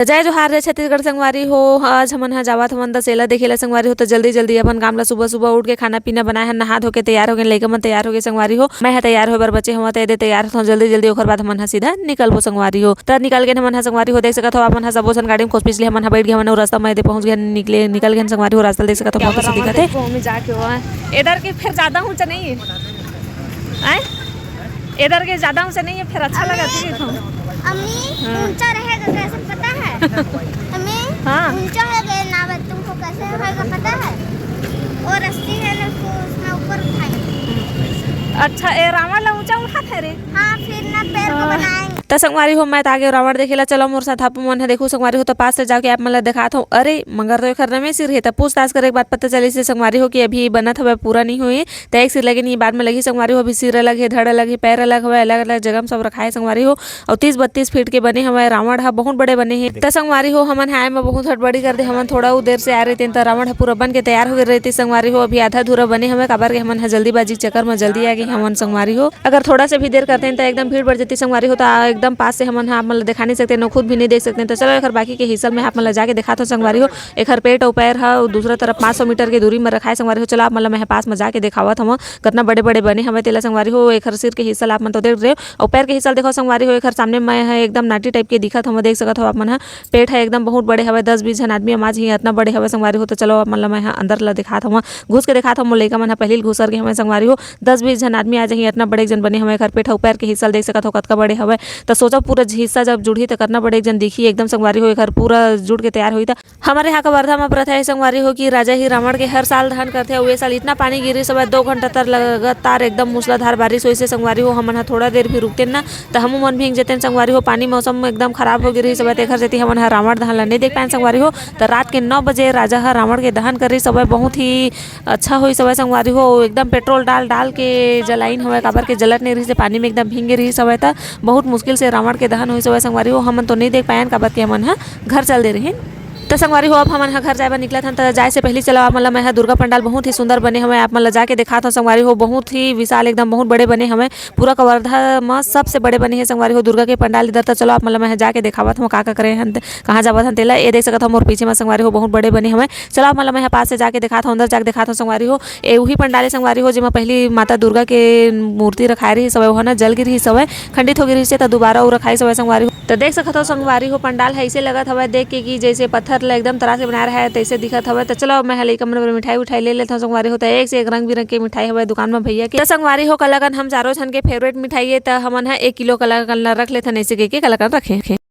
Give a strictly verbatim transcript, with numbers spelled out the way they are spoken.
जय जोहार, जय छत्तीसगढ़ संगवारी हो। आज हमन ह जावत हवन दसेला देखे ला संगवारी हो, त जल्दी जल्दी अपन काम ला सुबह सुबह उठ के खाना पीना बनाए हन, नहा धो के तैयार हो गए, लइका मन तैयार हो गए संगवारी हो। मैं ह तैयार होए बर बचे हवं, त एदे तैयार होथों जल्दी जल्दी, ओकर बाद हमन ह सीधा निकलबो संगवारी हो। त निकल गए हमन ह संगवारी हो, देख सकत हो आप मन ह सबो झन गाड़ी में कोस पिछले हमन ह बैठ गए हवन, रास्ता में एदे पहुंच गए, निकले निकल गए संगवारी हो। रास्ता देख सकत हो मस्त दिखत हे। देखो, हमें जाके हुआ है। इधर के फिर ज्यादा ऊंचा नहीं है। आए? इधर के ज्यादा ऊंचा नहीं है, फिर अच्छा लगा थी तो। अम्मी, हाँ। ऊंचा रहेगा कैसे पता है? अम्मी, हाँ। ऊंचा हो गया ना, बस तुमको कैसे होएगा पता है? वो रस्सी है ना, उसको उसमें ऊपर उठाएंगे। अच्छा, ए रावण ला ऊंचा उठा थे रे। हाँ, फिर ना पैर को हाँ। बनाएंगे। त संगवारी हो, मैं त आगे रावण देखे ला, चलो मोर साथ आप मन ह देखू संगवारी हो। त पास से जाके आप मन ला दिखात हूँ। अरे, मगर तो एखर नवे सिर हे। त पूछताछ करे के बाद पता चलिस हे संगवारी हो कि अभी बनत हवय, पूरा नहीं हुए। त एक सिर लगे नहीं, बाद में लगी संगवारी हो। अभी सिर अलग हे, धड़ अलग हे, पैर अलग हवय, अलग-अलग जगह में सब रखाए संगवारी हो। अउ तीस बत्तीस फीट के बने हवय रावण ह, बहुत बड़े बने हे। त संगवारी हो, हमन ह आए म बहुत हड़बड़ी कर दे, हमन थोड़ा उ देर से आए रहितेन त रावण ह पूरा बन के तैयार हो गए रहितिस संगवारी हो। अभी आधा अधूरा बने हवय, काबर के हमन ह जल्दीबाजी के चक्कर म जल्दी आ गए हमन संगवारी हो। अगर थोड़ा से भी देर करतेन त एकदम भीड़ बढ़ जतिस संगवारी हो, त एकदम पास से हमन ह आप मन ल दिखा नहीं सकतेन, खुद भी नहीं देख सकतेन। त चलो एखर बाकी के हिस्सा में आप मन ल जाके दिखात हो संगवारी हो। एखर पेट अउ पैर ह दूसरा तरफ पाँच सौ मीटर के दूरी म रखाए संगवारी हो। चलो आप मन ल मैं ह पास म जाके दिखावत हवं। कतना बड़े-बड़े बने हवय तेला संगवारी हो। एखर सिर के हिस्सा ला आप मन तो देख रहे हो, अउ पैर के हिस्सा ला देखो संगवारी हो, एखर सामने मैं ह एकदम नाटी टाइप के दिखत हवय। देख सकत हो आप मन ह, पेट ह एकदम बहुत बड़े हवय, दस बीस झन आदमी आमा जही, अतना बड़े हवय संगवारी हो। तो चलो आप मन ला मैं ह अंदर ला दिखात हवं, घुस के दिखात हवं। मोर लइका मन ह पहिली घुसर गे हवय संगवारी हो, दस बीस झन आदमी आ जही, अतना बड़े एक जन बने हवय। एखर पेट अउ पैर के हिस्सा ला देख सकत हो कतका बड़े हवय। त सोचो पूरा हिस्सा जब जुड़ही त कतना बड़े एक जन दिखही एकदम संगवारी हो, एखर पूरा जुड़ के तैयार होही त हमर यहाँ कवर्धा म प्रथा हे संगवारी हो कि राजा ही रावण के हर साल दहन करथे। अउ ए साल इतना पानी गिरिस हवय, दो घंटा तक लगातार एकदम मूसलाधार बारिश होइस हे संगवारी हो। हमन ह थोड़ा देर भी रुकतेन ना, त हमू मन भींग जतेन संगवारी हो। पानी मौसम एकदम खराब हो गिरिस हवय, तेखर सेती हमन ह रावण दहन ल नइ देख पाएन संगवारी हो। त रात के नौ बजे राजा ह रावण के दहन करिस हवय, बहुत ही अच्छा होइस हवय संगवारी हो। एकदम पेट्रोल डाल डाल के जलाइन हवय, काबर के जलत नइ रिहिस हे, पानी में एकदम भींग गे रिहिस हवय, त बहुत मुश्किल से रावण के दहन होइस हवय संगवारी हो। हमन तो नइ देख पाएन, काबर के हमन ह घर चल दे रहिन। त संगवारी हो, अब हमन ह घर जाए बर निकलत हन। त जाए से पहिली चलो आप मन ल मैं ह दुर्गा पंडाल बहुत ही सुंदर बने हवय, आप मन ल जाके देखात हव संगवारी हो। बहुत ही विशाल, एकदम बहुत बड़े बने हवय। पूरा कवर्धा म सबसे बड़े बने हे संगवारी हो दुर्गा के पंडाल इधर। त चलो आप मन ल मैं ह जाके देखावत हव का का करे हन, कहाँ जावत हन तेला। ए देख सकत हव मोर पीछे म संगवारी हो बहुत बड़े बने हवय। चलो आप मन ल मैं ह पास से जाके देखात हव, अंदर जाके देखात हव संगवारी हो। ए उही पंडाल हे संगवारी हो, जेमा पहिली माता दुर्गा के मूर्ति रखाए रहिस हवय, ओहा न जल गे रिहिस हवय, खंडित हो गे रिहिस हे, त दुबारा अउ रखाइस हवय संगवारी हो। त देख सकत हव संगवारी हो, पंडाल ह अइसे लगत हवय देख के कि जइसे पत्थर ल एकदम तराश के बनाए रहाय, तइसे दिखत हवय। त चलो, मैं ह लइका मन बर मिठाई उठाई ले लेथव संगवारी हो। त एक से एक रंग बिरंग के मिठाई हवय दुकान म भैया के। त संगवारी हो, कलाकंद हम चारों झन के फेवरेट मिठाई हे, त हमन ह एक किलो कलाकंद ल रख लेथन, अइसे कहिके कलाकंद रखे।